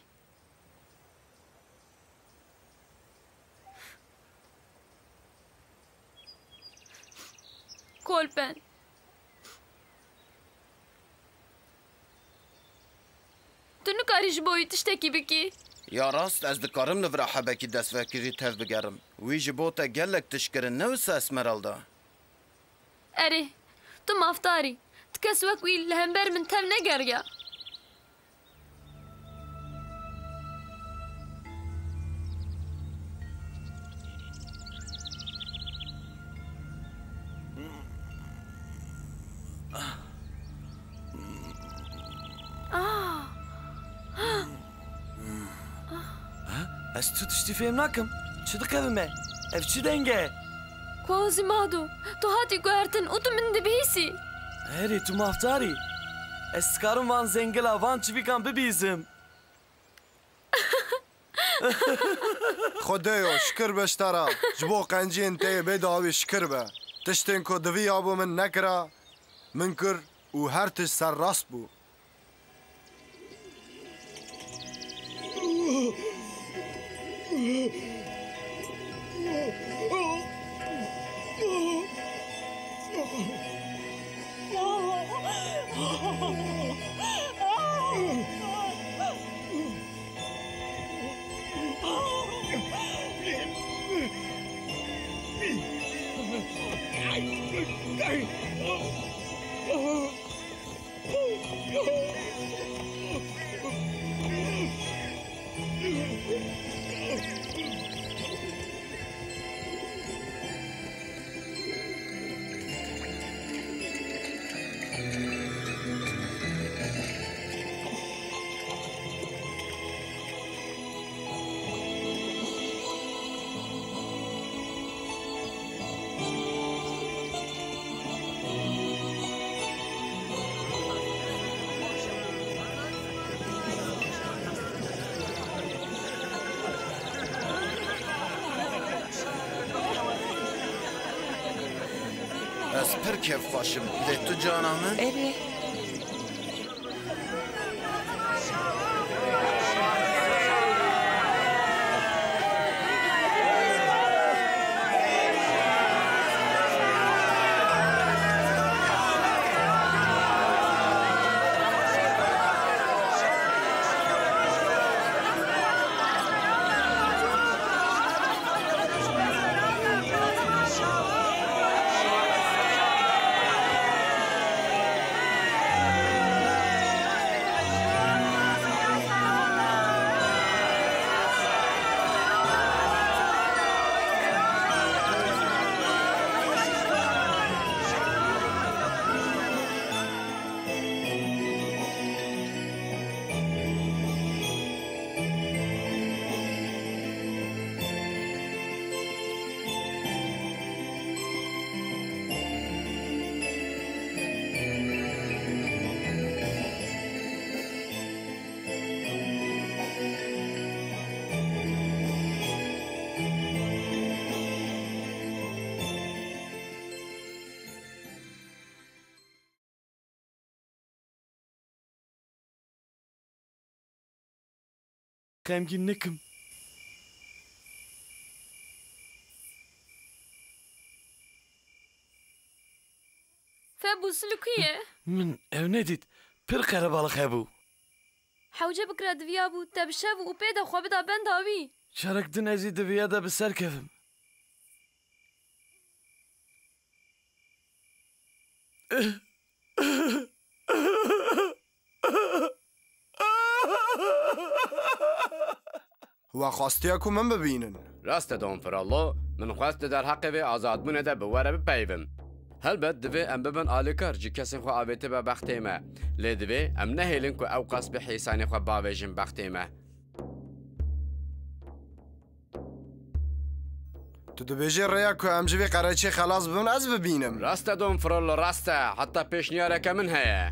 Kolpen. Tu nikarî ji bo wî tiştekî bikî. Ya rast, ez dikarim li vira hebekî destvegerî tevbigerim. Wî ji bo te gelek tişt kirin, ne wisa Esmeralda? Erê, tu mafdar î. Ti kes wek wî li hember min tev negeriya. Ah. Ha? Ez tu tiştî fêm nakim. Çi dikeve me? Ev çi deng e? Quasimodo, tu hatî guhertin û tu min dibihîsî. Herê, tu mafdar î. Ez dikarim van zengila, van çivîkan bibîzim. Xwedêyo, şikir be ji te re. Ji bo qenciyên te yê bê dawî şikir be. Tiştên ku divî ya bo min nekira, min kir û her tişt serrast bû. Ez pir kêfxweş im. Lê tu cana min? Erê. Xemgîn nikim. Febû, tu li ku ye? Min ew nedît. Pir qerebalix hebû. Hewce bikira diviya bû, te bi şev û pê de xwe bida benda wî. Carek din ez ê diviya de bi ser kevim. We xwestiye ku min bibînin. Rast e Don Frollo, min xwest di derheqê vê azadbûnê de bi we re bipeyivim. Helbet divê em bibin alîkar ji kesên xwe avêtibe bextê me. Lê divê em nehêlin ku ew qas bi hêsanê xwe bavêjin bextê me. Tu dibêjî rêya ku em ji vê qereçê xelas bibin, ez bibînim. Rast e Don Frollo, rast e. Heta pêşniyareke min heye.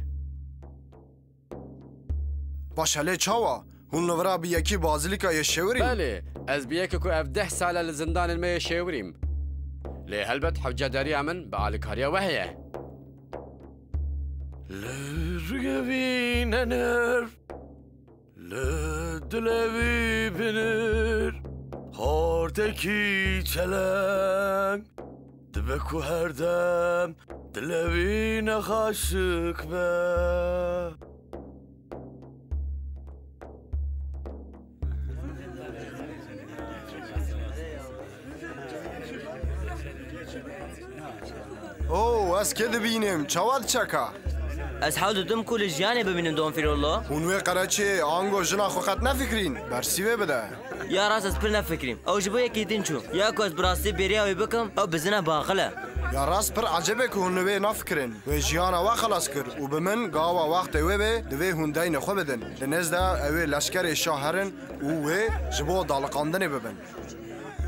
Baş e, lê çawa? Hûn li vira bi yekî bazilîka yê şêwirîn? Belê, ez bi yekî ku ev deh sal e li zindanên me yê şêwirîm. Lê helbet hewcedariya min bi alîkariya we heye. Li rûyê wî nenir, li dilê wî binir, hortekî çeleng. Dibe ku her dem dilê wî nexaşik be. Oh, ez kê dibînim? Çawa diçeka? Ez hewl didim ku li jiyanê bimînim, Don Firullo. Hûn wê qereçê ango jina xwe qet nefikirîn? Bersî wê bide. Ya rast ez pir nefikirîm. Ew ji bo yekî din çû. Ya ku ez bi rastî bêriya wê bikim, ew bizine baxil e. Ya rast pir ecêb e ku hûn li wê nafikirin. Wê jiyana we xelas kir û bi min gawa wextê wê bê, divê hûn deynê xwe bidin. Di nêz de ew ê leşkerê şah herin û wê ji bo daliqandinê bibin.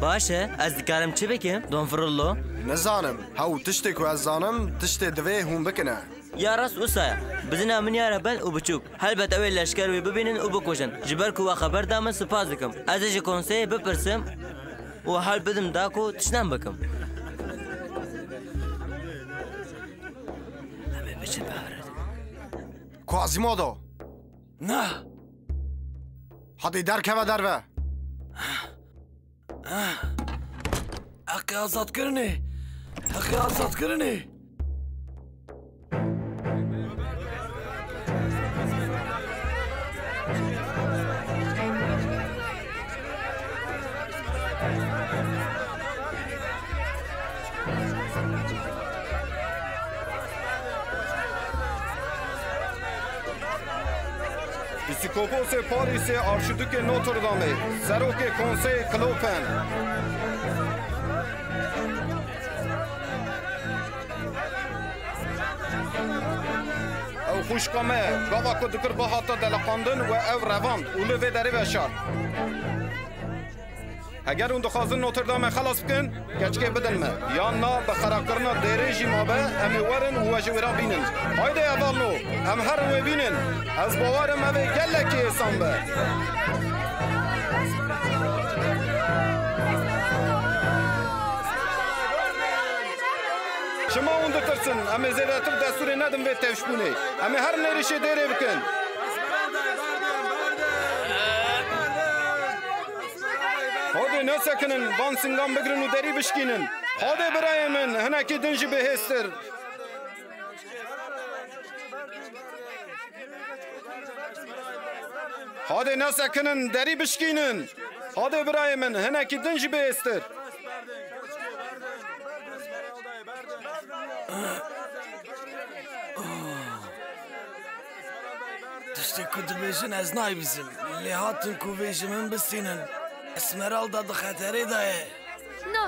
Baş e, ez dikarim çi bikim, Don Firullo? Nizanim. Hew tiştê ku ez zanim, tiştê divê hûn bikin e. Ya rast wisa ye. Bizina min ya rehber û biçûk. Helbet ew ê leşker wê bibînin û bikujin. Ji ber ku we xeber da min spas dikim. Ez ê ji konseyê bipirsim û hewl bidim da ku tiştan bikim. Em ê biçin bihevredin. Quasimodo! Na! Hadî derkeve derve! Heqê azadkirinê! Heqê azadkirinê! Pîsîkoposê Parîsê, Arşidûkê Notre Dameê, serokê Konseyê Klopen. Ew xwişka me ye, gava ku dikir bihata deliqandin we ew revand û li vê derê veşart. Heger hûn dixwazin Notre Dame xelas bikin, keçikê bidin me. Yan na bi xerabkirina dêrê jî mabe, em ê werin û we ji wêran bînin. Haydê hevalno, em herin wê bînin. Ez bawer im ev ê gelekî êsan be. Çima hûn ditirsin? Em ê zêdetir destûrê nedin vê tevşbûnê. Em ê herin êrişê dêrê bikin. Hadê nesekinin, van singan bigirin û derî bişkînin. Hadê birayê min, hinekî din jî bihêztir. Hadê nesekinin, derî bişkînin. Hadê birayê min, hinekî din jî bihêztir. Tiştê ku dibêjin ez nayê bîzim. Lê hatin ku vê ji min bistînin. Esmeralda di xeterê de ye. Na,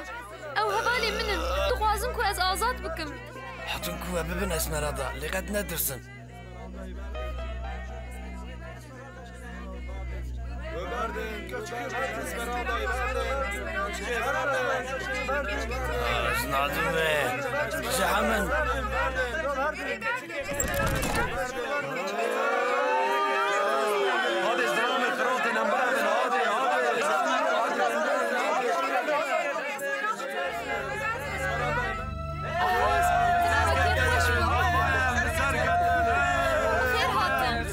ew hevalê min in. Dixwazin ku ez azad bikim. Hatin ku we bibin Esmeralda. Lê qet netirsin. Ez nadim ve ji hemin. Hadi zilamê xiratê nembira min, hadi, hadi. Xêr hatin.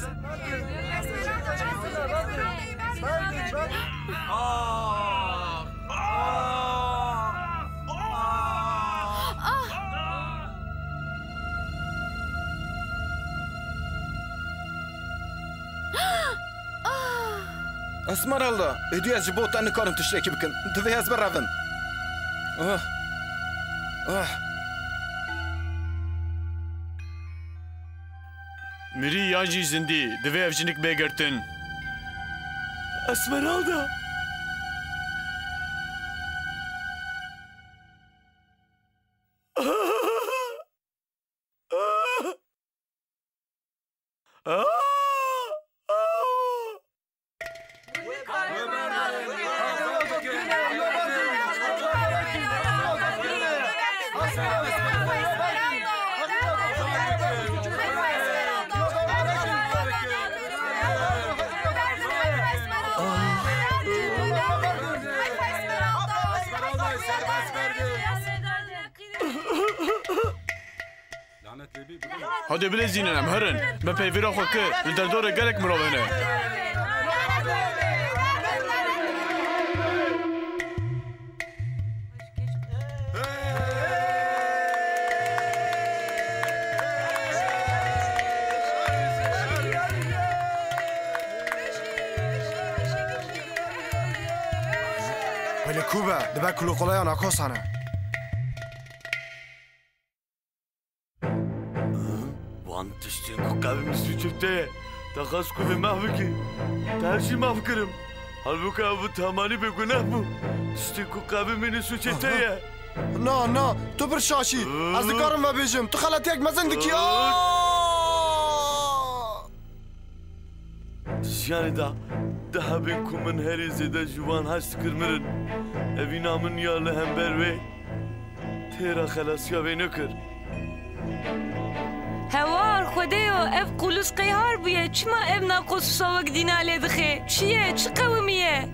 Esmeralda, êdî ez ji bo te nikarim tiştekî bikim. Divê ez birevim. Ah. Ah. Mirî yan jî zindî, divê ev jinik bê girtin. Esmeralda! Hadi bilezînin em herin. Me peyvîra xwe kir. Li derdorê gelek mirov hene. Belê ku be, dibe kulûqoleya nakosan e. Wan tiştên ku qevî min sûcê te ye. Te xwest ku vê meh bikî. Te her jî meh kirim. Halbûke ev bi temanî bêguneh bû. Tiştên ku qevî min sûcê te ye. Na, na, tu pir şaş î. Ez dikarim vebêjim. Tu xeletiyek mezin dikî. Aa! Di jiyanê de, di hebên ku min herî zêde ji wan hez dikir mirin. Evîna min ya li hember wê têra xelasiya wê nekir. Hewar, Xwedêyo, ev qulûs qey har bûye, çima ev naqos wisa wek dîna lê dixe? Çi ye? Çi qewimî ye?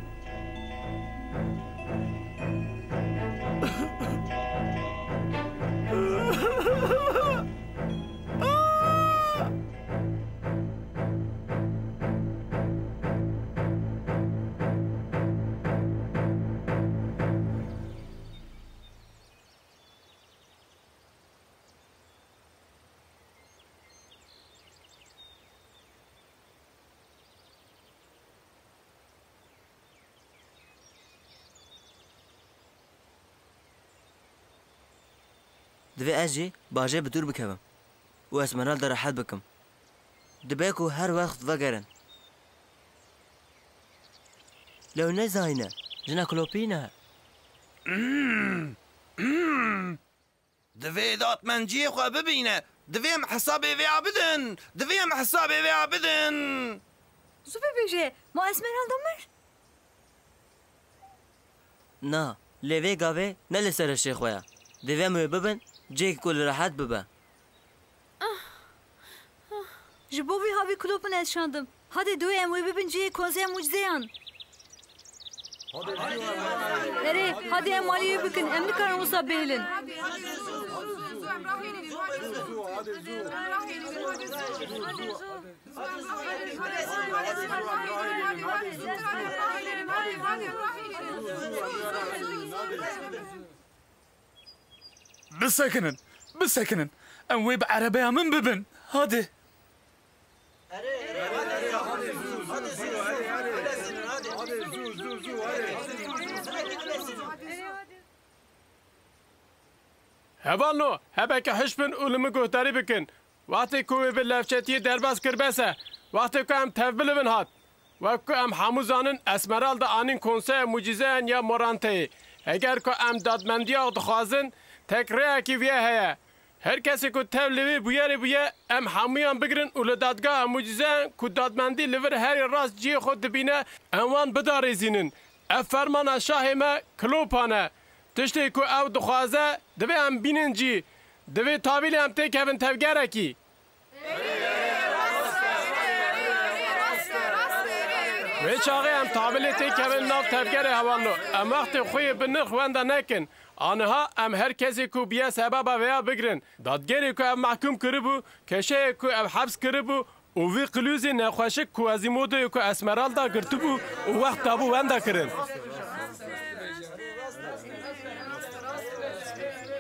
Divê ez jî bajêr bi dûr bikevim û Esmeralda rehet bikim. Dibe ku her wext vegerin. Lê ew nezayîne, jina Klopî ne. Divê dadmend cihê xwe bibîne. Divê em hesabê vêya bidin. Divê em hesabê vêya bidin. Zû bibêje, ma Esmeralda mir? Na, lê vê gavê ne li ser hişê xwe ye. Divê em wê bibin cihekî ku li rehet bibe. Ji bo vî havî Klopin ez şandim. Hadê dû em wê bibin cihê konseya mucizeyan. Erê, hadê em alî wê bikin. Em nikarin wisa bihêlin. Bisekinin, bisekinin. Em wê bi erebeya min bibin. Hadi. Hevalno, hebeke hiş bin û li min guhdarî bikin. Wextê ku wê bi levçetiyê derbas kir bes e. Wextê ku em tev bilivin hat. Wek ku em hemû zanin, Esmeralda anîn konseya mucîzeyan ya Moranteyê. Eger ku em dadmendiya dixwazin, tek rêyekî vî ye heye. Her kesê ku tev li vê bûyerê bûye, em hemûyan bigirin û li dadgeha mucîzeyan ku dadmendî li vir herî rast cihê xwe dibîne, em wan bidarêzînin. Ev fermana şahê me Klopan e. Tiştê ku ew dixwaze, divê em bînin cî. Divê tavîlê em têkevin tevgerekî. Wê çaxê em tavîlê têkevin nav tevgerê hevalno. Em wextê xwe yê bi nirx wenda nekin. Aniha em her kesê ku bûye sebeba vêya bigirin. Dadgerê ku ev mehkûm kiribû, keşeyê ku ev heps kiribû, û vî qilûzê nexweşik Quasimodoyê ku Esmeralda girtibû û wext dabû wenda kirin.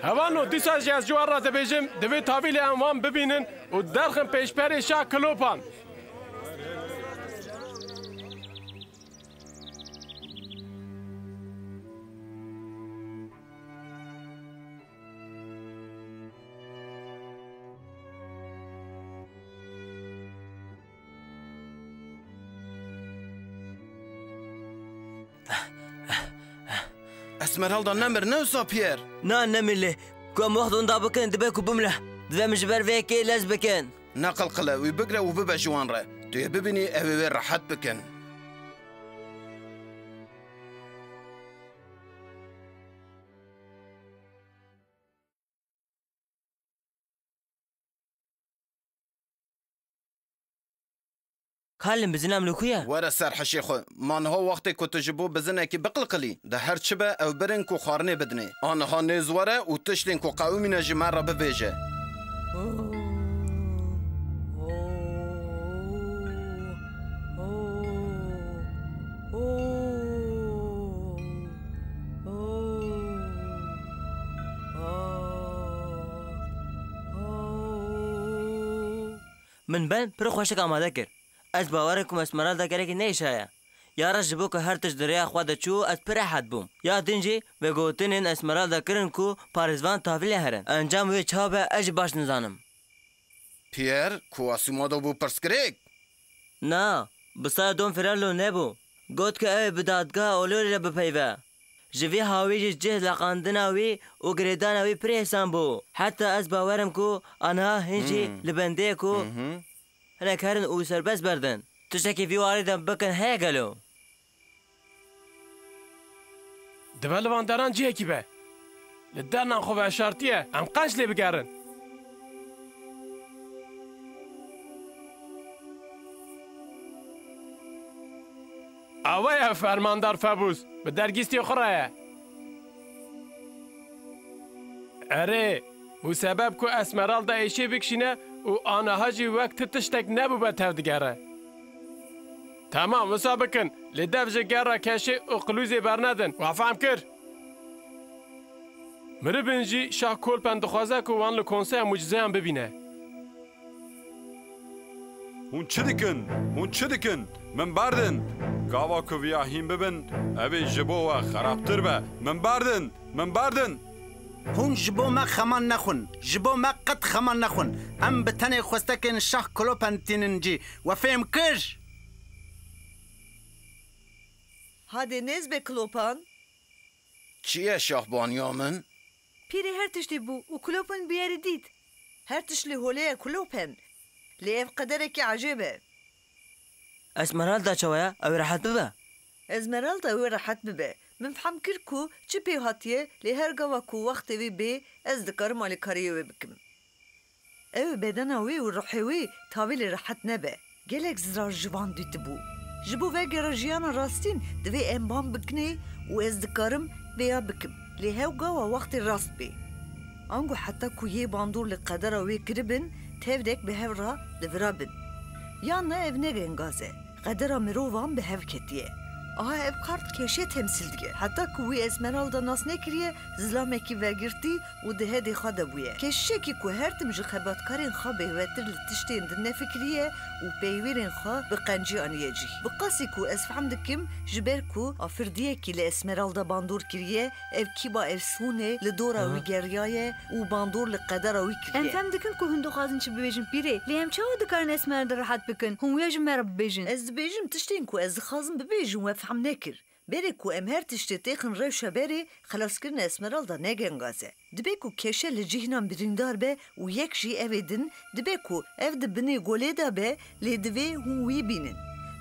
Hevano, dîsa jî ez ji wan re dibêjim, divê tavîlê em wan bibînin û derxin pêşberê şah Klopan. Esmeralda nemir, ne wisa Pierre? Na, nemir lê. Ku em wext winda bikin, dibe ku bimre. Divê min ji ber vê yekê lez bikin. Neqilqile, wî bigre û bibe ji wan re. Tu yê bibînî, ew ê wê rehet bikin. Kalin, bizina min li ku ye? Were ser hişê xwe. Ma niha wextê ku tu ji bo bizinekî biqilqilî. De her çi be, ew birin ku xwarinê bidinê. Aniha nêz were û tiştên ku qewimîne ji me re bibêje. Min ben pir xweşik amade kir. Ez bawer im ku Esmeralda gelekî nêşaye. Ya reş ji bo ku her tişt di rêya xwe de çû, ez pir rehet bûm. Ya din jî vegotinên Esmeralda kirin ku parêzvan tahvîlê herin. Encam wê çawa be, ez jî baş nizanim. Pierre, ku Quasimodo bû pirsgirêk? Na, bi saya Don Ferello nebû. Got ku ew ê bi dadgeha Olorî re bipeyve. Ji vî hawî jî cih leqandina wî û girêdana wî pir hêsan bû. Heta ez bawer im ku aniha hîn jî Hmm. li bendê ye ku Mhm. hinek herin û serbest berdin. Tiştekî vî warî de bikin heye gelo? Dibe li van deran cihekî be. Li dernan xwe veşartiye, em qenc lê bigerin. Awe ye, fermandar Febûs, bi dergîstê xwe re ye. Erê, bû sebeb ku Esmeralda êşê bikişîne û aniha jî wek ti tiştek nebûbe tevdigere. Temam, wisa bikin, lê dev ji gera keşê û qilûzê bernedin, we fehm kir? Miribin jî Şah Kolpen dixwaze ku wan li konseya mucizeyan bibîne. Hûn çi dikin? Hûn çi dikin? Min berdin. Gava ku viya hîn bibin, ev ê ji bo we xerabtir be. Min berdin. Min berdin. Hûn ji bo me xeman nexwin. Ji bo me qet xeman nexwin. Em bi tenê xwestekên Şah Klopen tînin cî. We fêm kir? Hadê nêz be Klopan. Çi ye şahbaniya min? Pîrê her tiştî bû û Klopen bûyerî dît. Her tişt li holê ye Klopen. Lê ev qederekî ecêb e. Esmeralda çawa ye? Ew ê rehet bibe. Esmeralda wê rehet bibe. Min fehm kir ku çi pê hatiye, lê her gava ku wextê wî bê, ez dikarim alîkariyê wê bikim. Ew ê bedena wî û ruhê wî tavî lê rehet nebe. Gelek zirar ji van dîtibû. Ji bo vegera jiyana rastîn divê em bang bikinê û ez dikarim vêya bikim. Lê hewgawa wextê rast bê. Ango heta ku yê bandor li qedera wê kiribin, tevdek bi hev re li vira bin. Yan na ev ne gengaz e. Qedera mirovan bi hev ketiye. Aha ev kart keşê temsîl dike. Heta ku wî Esmeralda nas nekiriye, zilamekî vegirtî û di hedê xwe de bûye. Keşişekî ku her tim ji xebatkarên xwe bêhvetir li tiştên din nefikiriye û peywêrên xwe bi qencî aniye cih. Bi qasî ku ez fehm dikim, ji ber ku afirdiyekî li Esmeralda bandor kiriye, ev kîba efsûnê li dora Ha? wî geriyaye û bandor li qedera wî kiriye. Em fehm dikin ku hûn dixwazin çi bibêjin pîrê, lê em çawa dikarin Esmeralda rehet bikin? Hûn wê ji me re bibêjin. Ez dibêjim tiştên ku ez dixwazim bibêjim we fehm nekir. Berê ku em her tiştê têxin rewşa berê, xelaskirina Esmeralda ne gengaz e. Dibe ku keşe li cihnan birîndar be û yek jî evê din, dibe ku ev di binê golê de be, lê divê hûn wî bînin.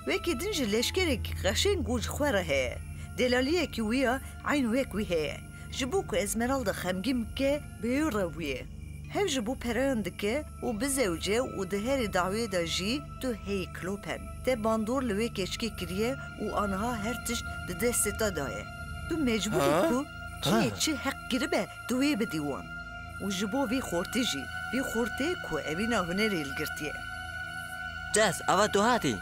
Wekî din jî leşkerekî qeşeng û ji xwe re heye. Delaliyekî wî ya eyn wek wî heye. Ji bo ku Esmeralda xemgîn bike, bi wî re bûye. Hev ji bo perayan dike û bizewce û di herê dawiyê de jî tu heyî Klopen. Te bandor li wê keçikê kiriye û aniha her tişt di destê te de ye. Tu mecbûr î Ha? ku çi yê Ha? çi heq kiribe, tu wê bidî wan. Û ji bo vî xortê jî, vî xortê ku evîna hunerê li girtiye. Ces, ava tu hatî.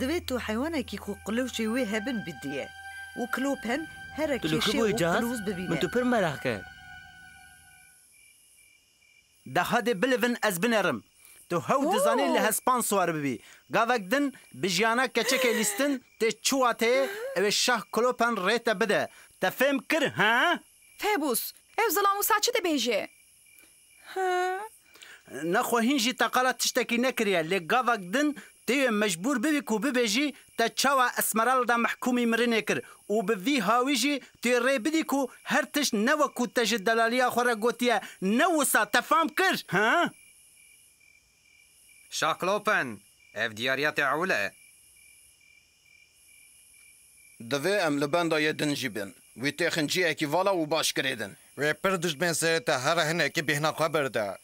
Divê tu heywanekî ku qilûçê wê hebin bidîye. Û Klopen here Tu li ku keşê bûyî û Cas? qilûz bibîne. Min tu pir meraq kir. De hadê bilivin ez binerim. Tu hew Oh! dizanî li hespan siwar bibî. Gavek din bi jiyana keçekê lîstin tê çi wateyê, ew ê Şah Klopen rê te bide. Te fêm kir, he? Febûs, ev zilam wisa çi dibêje? He? Nexwe hîn jî te qala tiştekî nekiriye, lê gavek din tu yê mecbûr bibî ku bibêjî te çawa Esmeralda mehkûmî mirinê kir û bi vî hawî jî tu yê rê bidî ku her tişt ne wek ku te ji delaliya xwe re gotiye, ne wisa, te fam kir, ha? Şaklopen, ev diyariya te ewil e. Divê em li benda yê din jî bin. Wî têxinciyekî vala û baş girêdin. Wê pir dijmên serê te here hinekî bêhna xwe berde.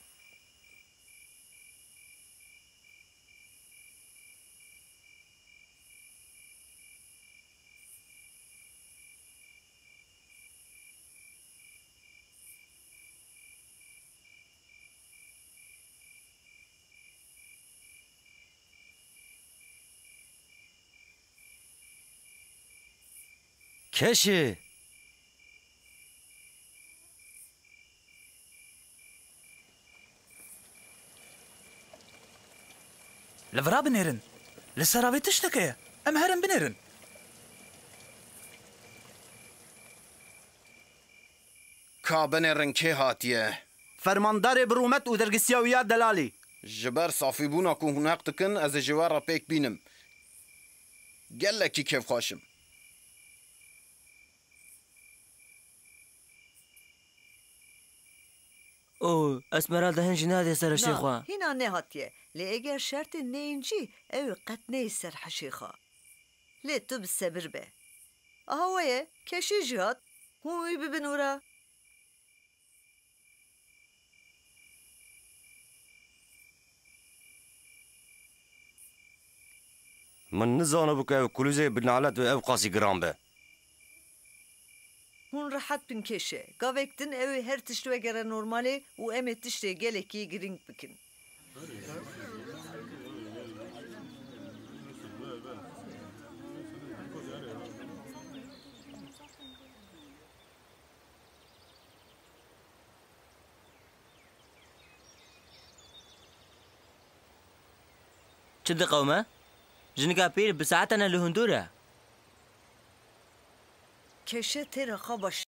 Keşê! Li vira binêrin. Li ser avê tiştek heye. Em herin binêrin. Ka binêrin kê hatiye? Fermandarê bi rûmet û dergisiya wî ya delalî. Ji ber safîbûna ku hûn heq dikin, ez ê ji we re pêk bînim. Gelekî kêfxweş im. O, Esmeralda hin jî nehatiye ser hişê xwe. Na, hîna nehatiye. Lê eger şertên neyên cî, ew ê qet neyê ser hişê xwe. Lê tu bi sebir be. Aha we ye, Keşê jî hat. Hûn wî bibin û re. Min nizanibû ku ew kulîzê bi nalet ve ew qasî giran be. Hûn rehet bin Keşe. Gavek din ew ê her tişt wegere normalê û em ê tiştê gelekî girîng bikin. Çi diqewime? Jinika pîr bi saetane li hundir e. Keşe têra xwe baş